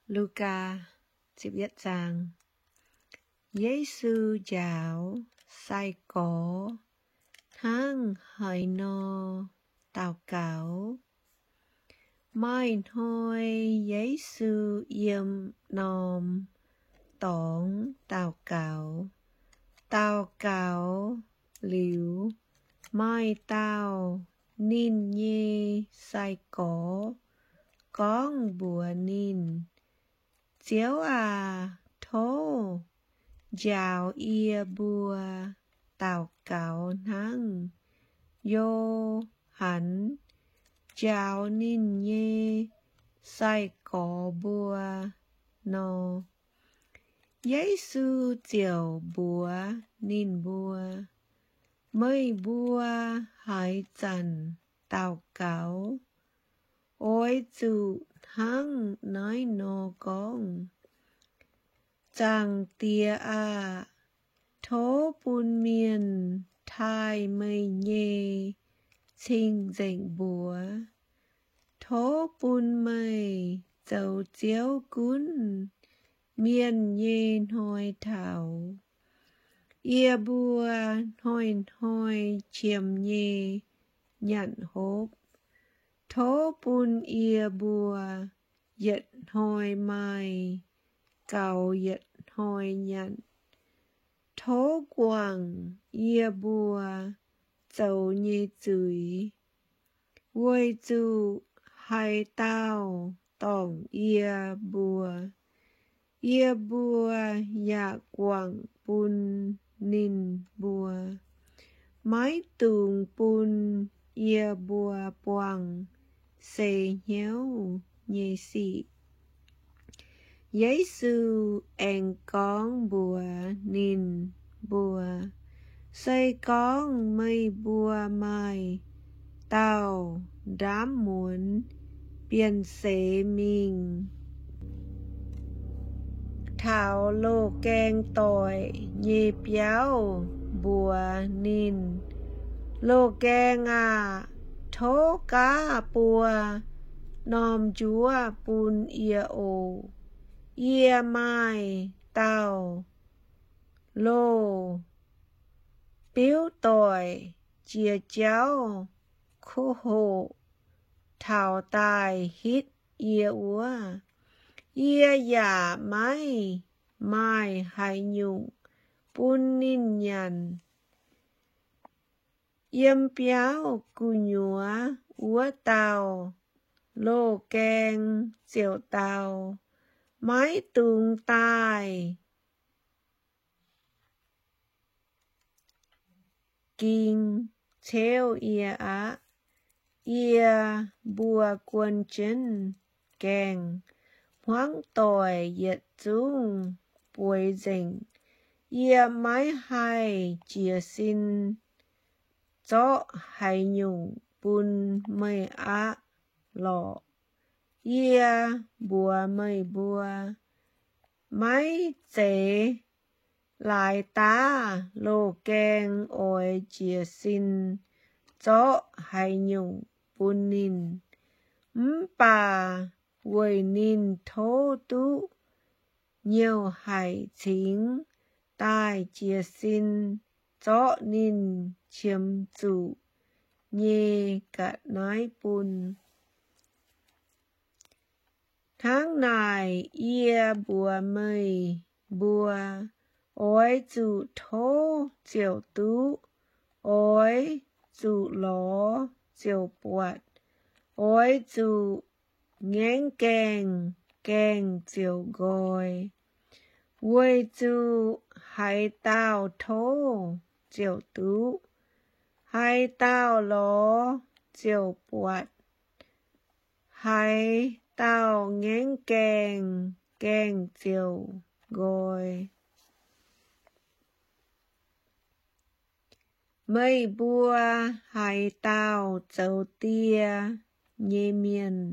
Lugaa. Yesu njaaux sai-gorx hnangv haaix nor daux gaux? Maaih hnoi Yesu yiem norm dorngx daux gaux. Daux gaux liuz, maaih dauh ninh nyei sai-gorx gorngv mbuox ninh, Ziouv aac, tov njaaux yie mbuo daux gaux hnangv Yo^han njaaux ninh nyei sai-gorx mbuo nor. Yesu ziouc mbuox ninh mbuo, Meih mbuo haaix zanc daux gaux, oix zuqc hnangv naaiv nor gorngv, Zaangc Diex aah! Tov bun mienh taaih meih nyei cing-nzengc mbuox. Tov bun meih zoux Ziouv gunv mienh nyei hnoi taux. Yie mbuo hnoi-hnoi qiemx nyei nyanc hopv. Tov bun yie mbuo yietc hnoi maaih gaux yietc hnoi nyanc. Tov guangc yie mbuo zoux nyei zuiz, weic zuqc haaix dauh dorngc yie mbuo, yie mbuo yaac guangc bun ninh mbuo. Maiv dungx bun yie mbuo buangh seix hnyouv nyei sic. Yesu aengx gorngv mbuox ninh mbuo, Se gorngv meih mbuo maaih dauh ndaamv muonz bienh seix mingh taux loz-gaeng doic nyei biauv mbuox ninh, Loz-gaeng aah! Tov gaav buo norm njuov bun yie oc. Yie maaih dauh loz-biuv doic jiex jauv kuv hoqc taux daaih hitv yie wuov. Yie yaac maiv maaih haaix nyungc bun ninh nyanc. Yiem biauv gu'nyuoz wuov dauh loz-gaeng ziouc dau, Maiv dungx daaih ging ceuv yie aqv. Yie mbuo guon jienv gaengh hmuangv doic yietc zungv bueix nzengc. Yie maiv haih jiez sin zorqv haaix nyungc bun meih aqv lorqc. Yie mbuox meih mbuo, maiv zeiz laaix daav loz-gaeng oix jiez sin zorqv haaix nyungc bun ninh, mv baac weic ninh tov duqv nyouh haic cingx daaih jiez sin zorqv ninh qiemx zuqc nyei ga'naaiv bun. Hnangv naaic yie mbuox meih mbuo, oix zuqc tov ziouc duqv, oix zuqc lorz ziouc buatc, oix zuqc ngaengv gaengh, gaengh ziouc nqoi. Weic zuqc haaix dauh tov ziouc duqv, haaix dauh lorz ziouc buatc, haaix dauh ngaengv gaengh, gaengh ziouc nqoi. Meih mbuo haaix dauh zoux die nyei mienh,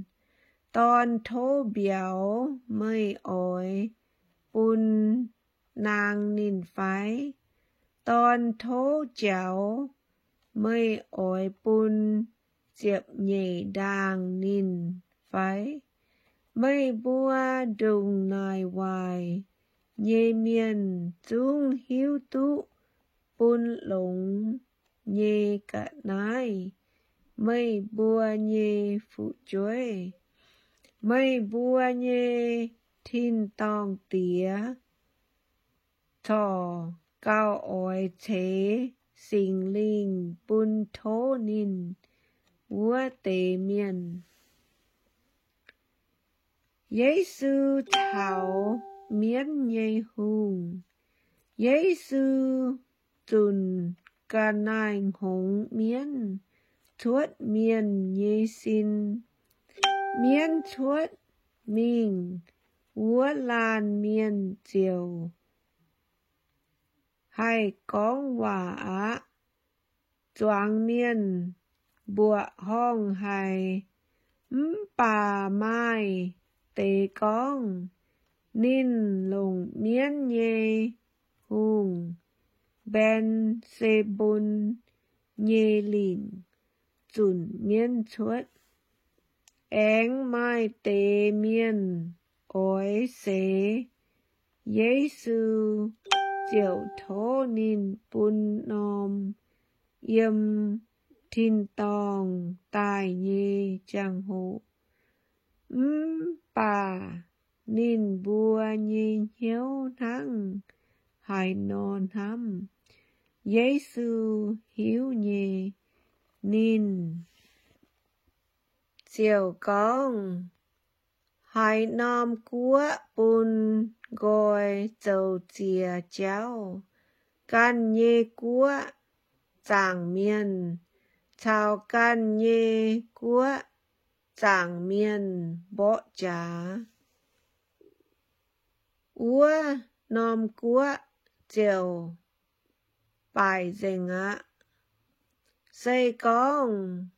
dorn tov mbiauz meih oix bun naang ninh fai? Dorn tov jaux meih oix bun ziepc nyeic ndaang ninh fai? Meih mbuo ndongc naaic waaic nyei mienh zungv hiuv duqv bun longx nyei ga'naaiv meih mbuo nyei fu'jueiv. Meih mbuo nyei tin-dorngh Diex corc gauh oix ceix Singx Lingh bun tov ninh wuov deix mienh. Yesu Caux Mienv Nyei Hungh. Yesu zunc ga'naaiv-hngongx mienv cuotv mienh nyei sin. Mienv cuotv mingh wuov laanh mienh ziouc haih gorngv waac aqv. Zuangx mienh mbuoqc horngh haic, mv baac maaih deix gorngv, Ninh longc mienv nyei hungh, Mben^se^mbun, nyei lingc zunc mienv cuotv. Aengx maaih deix mienh oix seix Yesu, ziouc tov ninh bun norm yiem tin-dorngh daaih nyei jangx-hoc. Mv baac ninh mbuo nyei hnyouv hnangv haaix nor hnamv, Yesu hiuv nyei. Ninh ziouc gorngv, Haaix norm guoqv bun nqoi zoux ziex jauv, ganh nyei guoqv zaangc mienh, caux ganh nyei guoqv zaangc mienh mborqv jaax, wuov norm guoqv ziouc baaic nzengc aqv. Se gorngv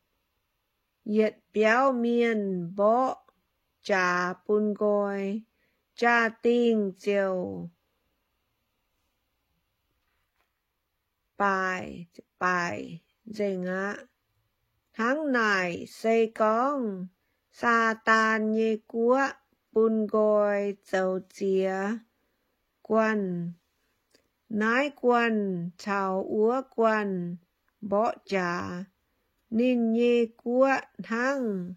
yietc biauv mienh mborqv jaax bun nqoi, jaa-dingh ziouc baaic, baaic nzengc aqv. Hnangv naaic, se gorngv Saadaan nyei guoqv bun nqoi zoux ziex guanh, naaiv guanh caux wuov guanh mborqv jaax, ninh nyei guoqv hnangv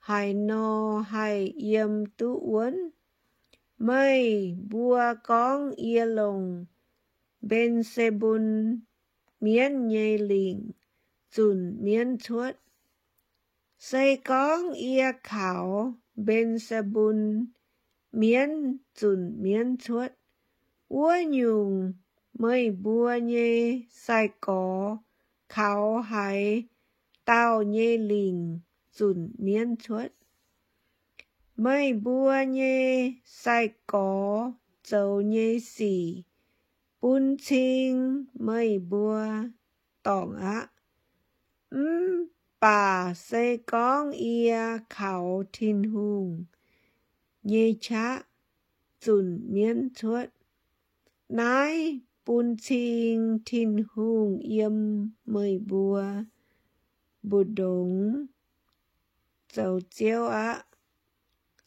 haaix nor haih yiem duqv wuonv? Meih mbuo gorngv yie longc Mben^se^mbun, mienv nyei lingc, zunc mienv cuotv. Se gorngv yie kaux Mben^se^mbun, mienv zunc mienv cuotv, wuov nyungc, meih mbuo nyei sai-gorx kaux haaix dauh nyei lingc zunc mienv cuotv? Meih mbuo nyei sai-gorx zoux nyei sic bun cing meih mbuo dorngc aqv. Mv baac se gorngv yie kaux Tin-Hungh nyei qaqv zunc mienv cuotv, naaiv bun cing Tin-Hungh yiem meih mbuo mbu'ndongx zoux Ziouv aqv.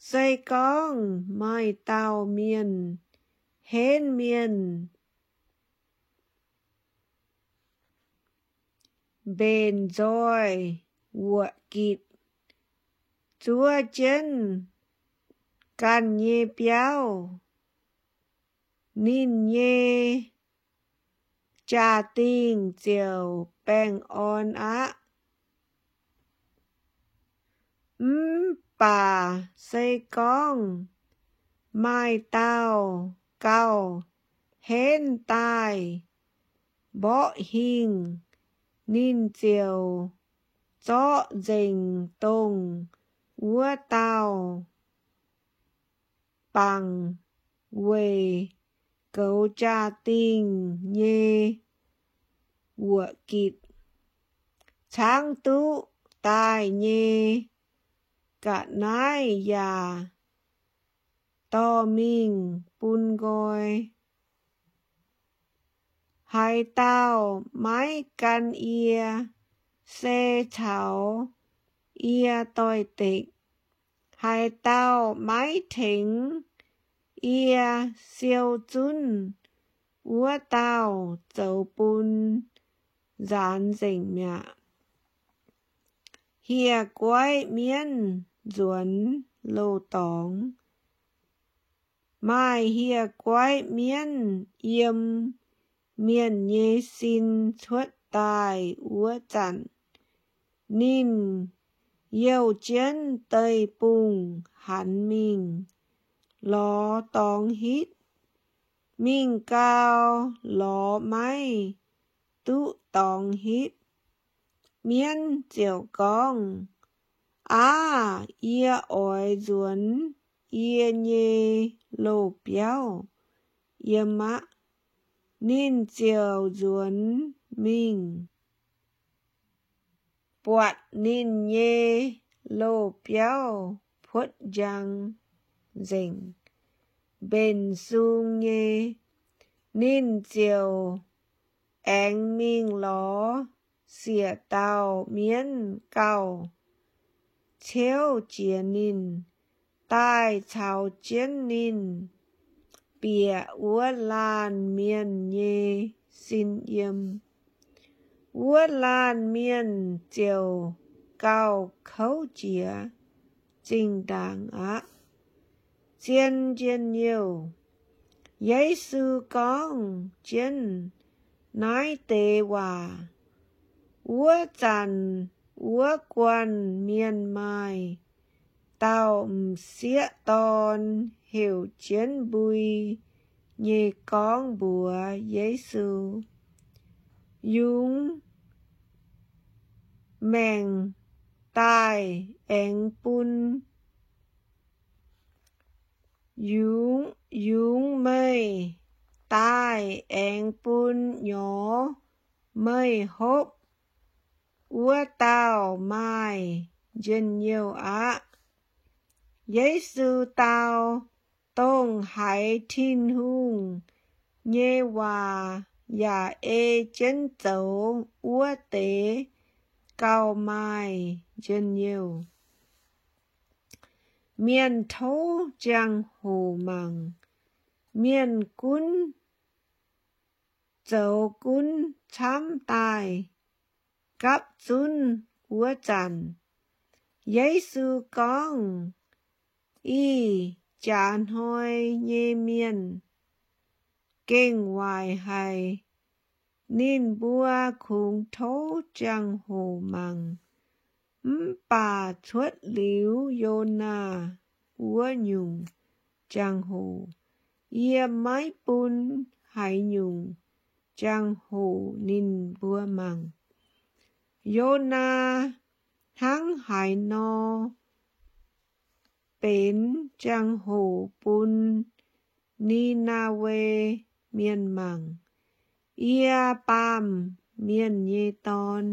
Se gorngv maaih dauh mienh henv mienh mbenc nzoih wuoqc gitc, zuov jienv ganh nyei biauv, ninh nyei jaa-dingh ziouc baengh orn aqv. Mv baac se gorngv maaih dauh gauh henv daaih mborqv hingh, ninh ziouc zorqv nzengc dongh wuov dauh bangc weic goux jaa-dingh nyei wuoqc gitc. Caangv duqv daaih nyei ga'naaiv yaac dorh mingh bun nqoi. Haaix dauh maiv gan yie, se caux yie doix-dekc. Haaix dauh maiv tengx yie siou zunv, wuov dauh zoux bun nzaanx nzengc mi'aqv. Hieh guaiv mienv nzuonx loz-dorngx. Maaih hieh guaiv mienv yiem mienh nyei sin cuotv daaih wuov zanc, ninh youh jienv deic-bung hanx mingh lorz dorngx hitv. Mingh gau, lorz maiv duqv dorngx hitv. Mienv ziouc gorngv, Aav, yie oix nzuonx yie nyei loz-biauv yiem aqv. Ninh ziouc nzuonx mingh, buatc ninh nyei loz-biauv puotv njang nzengc, mbenc sung nyei. Ninh ziouc aengx mingh lorz siec dauh mienv gauh ciouv jiex ninh, daaih caux jienv ninh bieqc wuov laanh mienh nyei sin yiem. Wuov laanh mienh ziouc gauh kouv jiex zinh ndaangc aqv. Zien Njien-Youh. Yesu gorngv jienv naaiv deix waac wuov zanc, wuov guanh mienh maaih dauh m'sieqv dorn heuc jienv mbui nyei gorngv mbuox Yesu, Yungz maengc daaih aengx bun, yungz, yungz meih daaih aengx bun nyorx meih hopv. Wuov dauh maaih njien-youh aqv. Yesu dau, Dongh haiz Tin-Hungh nyei waac yaac ei jienv zoux wuov deix gauh maaih njien-youh. Mienh tov jangx-hoc mangc. Mienh gunv zoux gunv camv daaih gapv zunv wuov zanc, Yesu gorngv, Ih jaax hnoi nyei mienh gengh waaic haic. Ninh mbuo kungx tov jangx-hoc mangc, mv baac cuotv liuz Yonaa wuov nyungc jangx-hoc, yie maiv bun haaix nyungc jangx-hoc ninh mbuo mangc. Yonaa hnangv haaix nor benx jangx-hoc bun Ni^naa^we Mienh mangc, yie, Baamh Mienh nyei Dorn,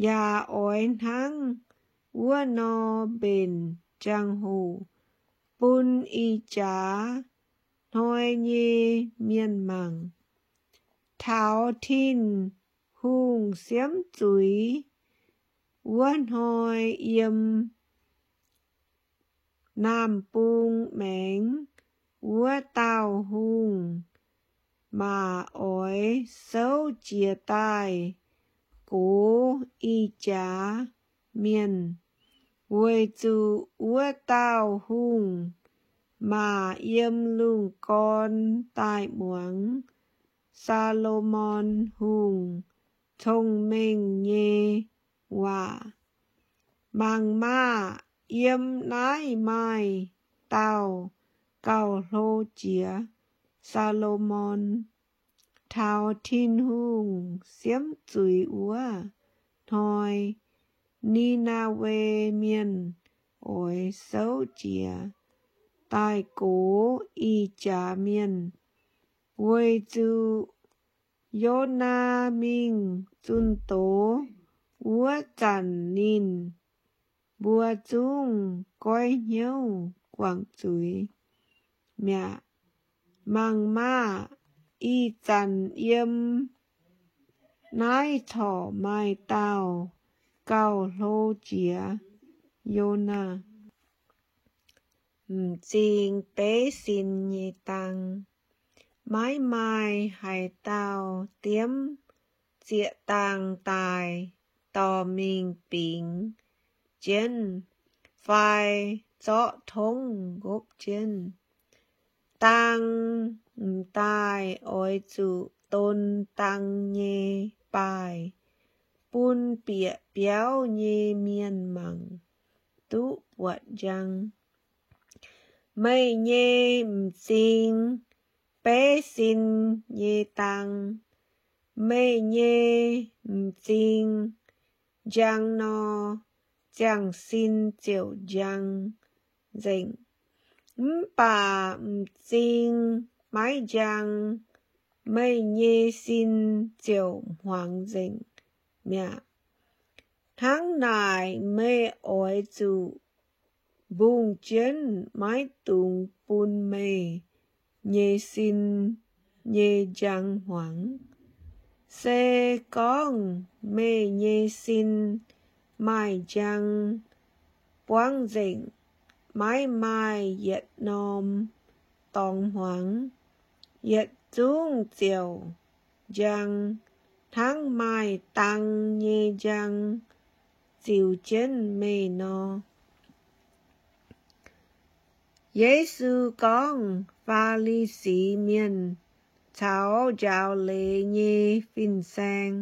yaac oix hnangv wuov nor mbenc jangx-hoc bun ih jaax hnoi nyei mienh mangc. Taux Tin-Hungh siemv zuiz wuov hnoi, yiem naamh bung maengx wuov dauh hungh maac oix souv jiez daaih gox ih jaax mienh, weic zuqc wuov dauh hungh maac yiem lungh gorn daaih muangx Saa^lo^morn Hungh cong-mengh nyei waac. Mangc maah! Yiem naaiv maaih dauh gauh hlo jiex Saa^lo^morn. Taux Tin-Hungh siemv zuiz wuov hnoi, Ni^naa^we Mienh oix souv jiez daaih gox ih jaax mienh, weic zuqc Yonaa mingh zunh doz wuov zanc ninh mbuo zungv goiv hnyouv guangc zuiz mi'aqv. Mangc maah! Ih zanc yiem naaiv corc maaih dauh gauh hlo jiex Yonaa. m'zing beiv sin nyei dang. Maiv maaih haaix dauh diemv zieqc dang daaih dorh mingh bingx jienv fai zorqv tongv nqopv jienv. Dang m'daaih oix zuqc don dang nyei baaih bun bieqc biauv nyei mienh mangc duqv buatc njang. Meih nyei m'zing beiv sin nyei dang. Meih nyei m'zing njang nor, ziangh sin ziouc njang nzengc. Mv baac m'zing maiv njang, meih nyei sin ziouc hmuangx nzengc mi'aqv. Hnangv naaic, meih oix zuqc mbungh jienv maiv dungx bun meih nyei sin nyei njang hmuangx. Se gorngv meih nyei sin maaih njang buangv nzengc, maiv maaih yietc norm dorngx hmuangx. Yietc zungv ziouc njang hnangv maaih dang nyei njang ziux jienv meih nor. Yesu Gorngv Faa^li^si Mienh Caux Njaaux Leiz Nyei Fin-Saeng.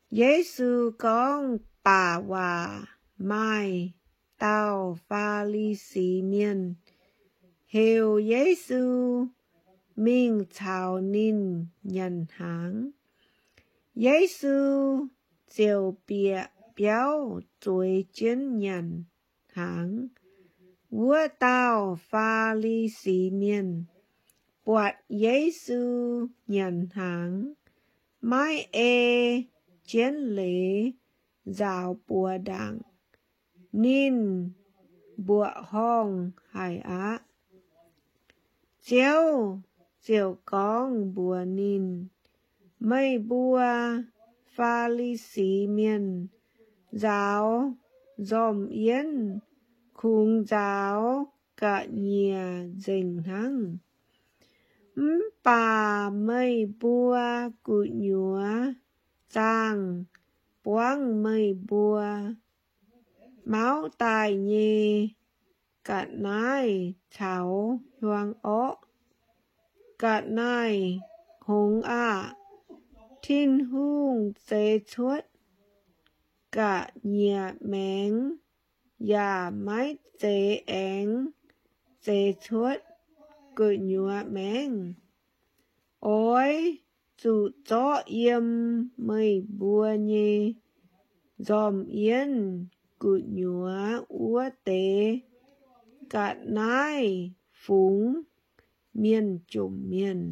Yesu gorngv baac waac, maaih dauh Faa^li^si Mienh heuc Yesu mingh caux ninh nyanc hnaangx. Yesu ziouc bieqc biauv zueiz jienv nyanc hnaangx. Wuov dauh Faa^li^si Mienh buatc Yesu nyanc hnaangx, maiv ei jienv leiz nzaaux buoz ndaangc, ninh mbuoqc horngh haic aqv. Ziouv ziouc gorngv mbuox ninh, Meih mbuo Faa^li^si Mienh nzaaux nzormc yienv kungx nzaaux ga'nyiec nzengc hnangv. Mv baac meih mbuo gu'nyuoz zaangh buangv meih mbuo mauv daaih nyei ga'naaiv caux hiuang orqv. Ga'naaiv hngongx aah! Tin-Hungh zeix cuotv ga'nyiec maengx yaac maiv zeiz aengx zeix cuotv gu'nyuoz maengh. Oix zuqc zorqv yiem meih mbuo nyei nzormc yienv gu'nyuoz wuov deix ga'naaiv fungx mienh jomc mienh.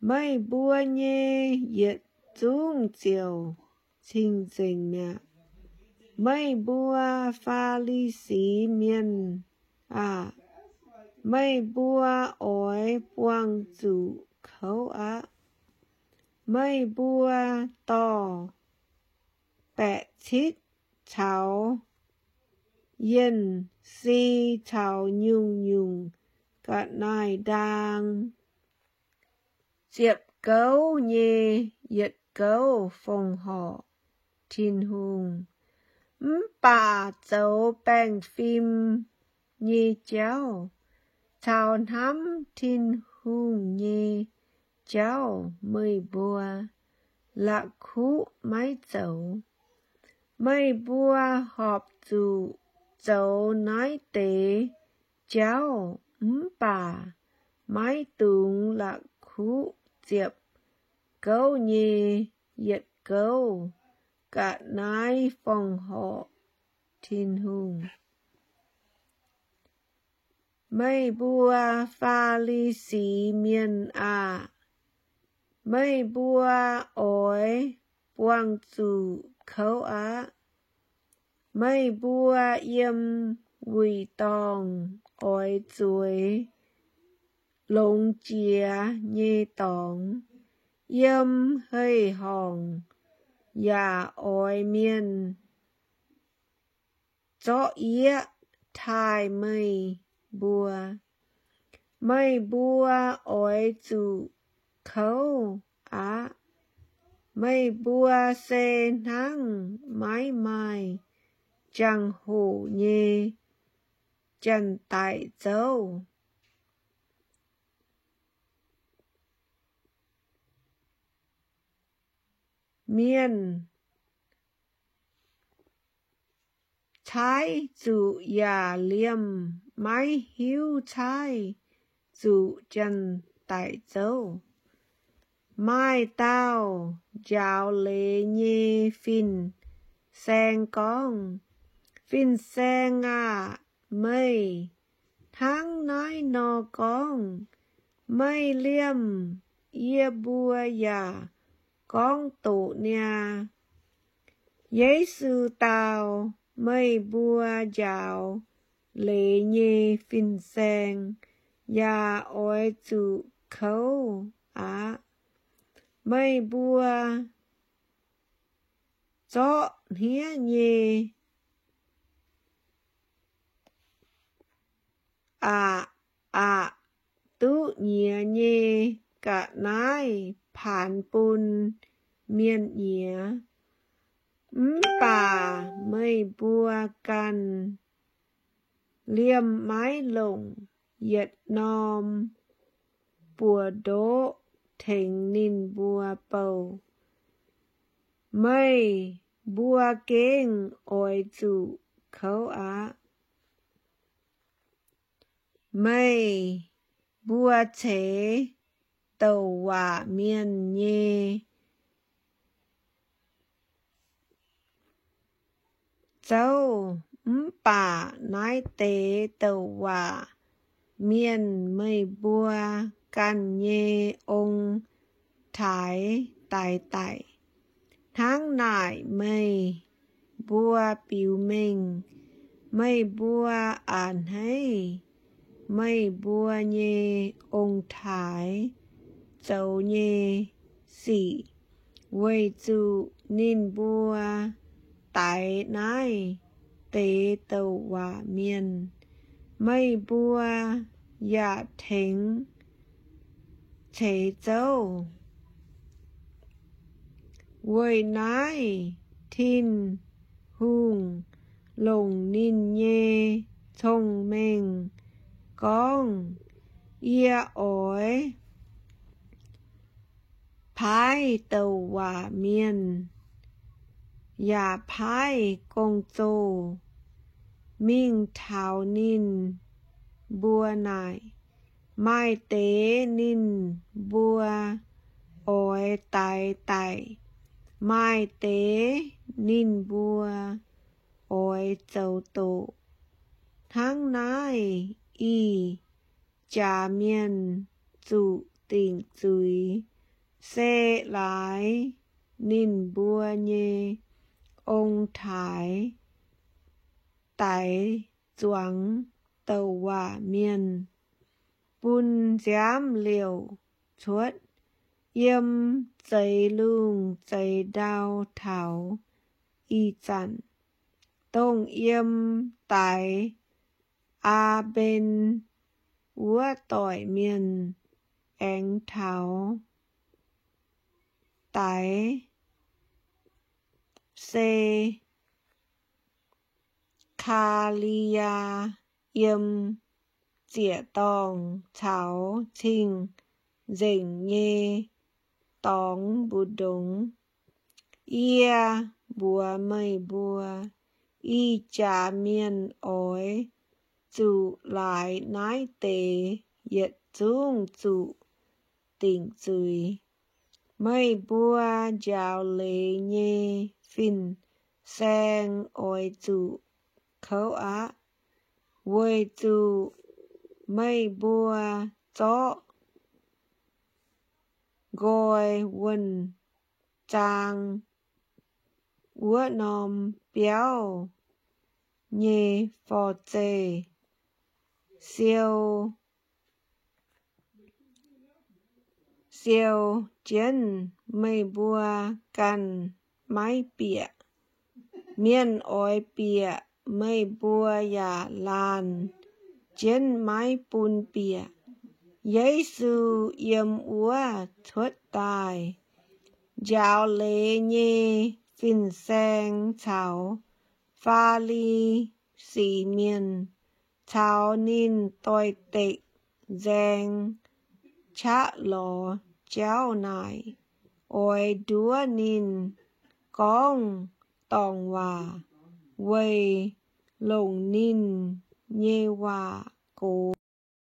Meih mbuo nyei yietc zungv ziouc cing-nzengc mi'aqv. Meih mbuo Faa^li^si Mienh aah! Meih mbuo oix buangh zuqc kouv aqv. Meih mbuo dorh baeqc citv caux yienh si caux nyungc-nyungc ga'naaiv-ndaang ziepc gouv nyei yietc gouv fongc horc Tin-Hungh, mv baac zoux baengh fim nyei jauv caux hnamv Tin-Hungh nyei jauv meih mbuo la'kuqv maiv zoux. Meih mbuo horpc zuqc zoux naaiv deix jauv mv baac maiv dungx la'kuqv ziepc gouv nyei yietc gouv ga'naaiv fongc horc Tin-Hungh. Meih mbuo Faa^li^si Mienh aah! Meih mbuo oix buangh zuqc kouv aqv. Meih mbuo yiem wuic dorngh oix zueiz longx jiex nyei dorngx, yiem hei-horngc yaac oix mienh zorqv yieqv taaih meih mbuo. Meih mbuo oix zuqc kouv aqv. Meih mbuo se hnangv maiv maaih jangx-hoc nyei janx-daic zouv. Mienh caaiv zuqc yaac liemh maiv hiuv caaiv zuqc janx-daic zouv. Maaih dauh njaaux leiz nyei fin-saeng gorngv, Fin-Saeng aah! Meih hnangv naaiv nor gorngv, meih liemh yie mbuo yaac gorngv doqc niaa. Yesu dau, Meih mbuo njaaux leiz nyei fin-saeng yaac oix zuqc kouv aqv. Meih mbuo zorqv hniev nyei aqc aqc duqv nyiex nyei ga'naaiv paanx bun mienh nyiex. Mv baac meih mbuo ganh liemh maiv longc yietc norm buoz-ndoqv tengx ninh mbuo bouh. Meih mbuo gengh oix zuqc kouv aqv. Meih mbuo ceix douc waac mienh nyei zouv, mv baac naaiv deix douc waac mienh meih mbuo ganh nyei ong-taaix daix daic. Hnangv naaic meih mbuo biux mengh meih mbuo a'hneiv meih mbuo nyei ong-taaix zoux nyei sic, weic zuqc ninh mbuo daix naaiv deix douc waac mienh. Meih mbuo yaac tengx ceix zouv. Weic naaiv Tin-Hungh longc ninh nyei cong-mengh gorngv, Yie oix paaiv douc waac mienh yaac paaiv gong-zoh mingh taux ninh mbuo naaic. Maaih deix ninh mbuo oix daix daic, maaih deix ninh mbuo oix zoux doqc. Hnangv naaiv, ih jaax mienh zuqc dingc zuiz se laaix ninh mbuo nyei ong-taaix daix zuangx douc waac mienh, bun nziaamv liouc cuotv yiem zeix lungh zeix ndau taux ih zanc, dongh yiem daix Aa^mben wuov doic mienh aengx taux daix Se kaa^li^yaa yiem ziec-dorngh caux cing-nzengc nyei dorngx mbu'ndongx. Yie mbuox meih mbuo, ih jaax mienh oix zuqc laaix naaiv deix yietc zungv zuqc dingc zuiz. Meih mbuo njaaux leiz nyei fin-saeng oix zuqc kouv aqv, weic zuqc meih mbuo zorqv nqoi wuonh zaang wuov norm biauv nyei forv-zeih siou siou jienv meih mbuo ganh maiv bieqc. Mienh oix bieqc meih mbuo yaac laanh jienv maiv bun bieqc. Yesu yiem wuov cuotv daaih, njaaux leiz nyei fin-saeng caux Faa^li^si Mienh caux ninh doix-dekc nzaeng qaqv lorz jauv naaic, oix nduov ninh gorngv dorngc waac weic longc ninh nyei waac gox.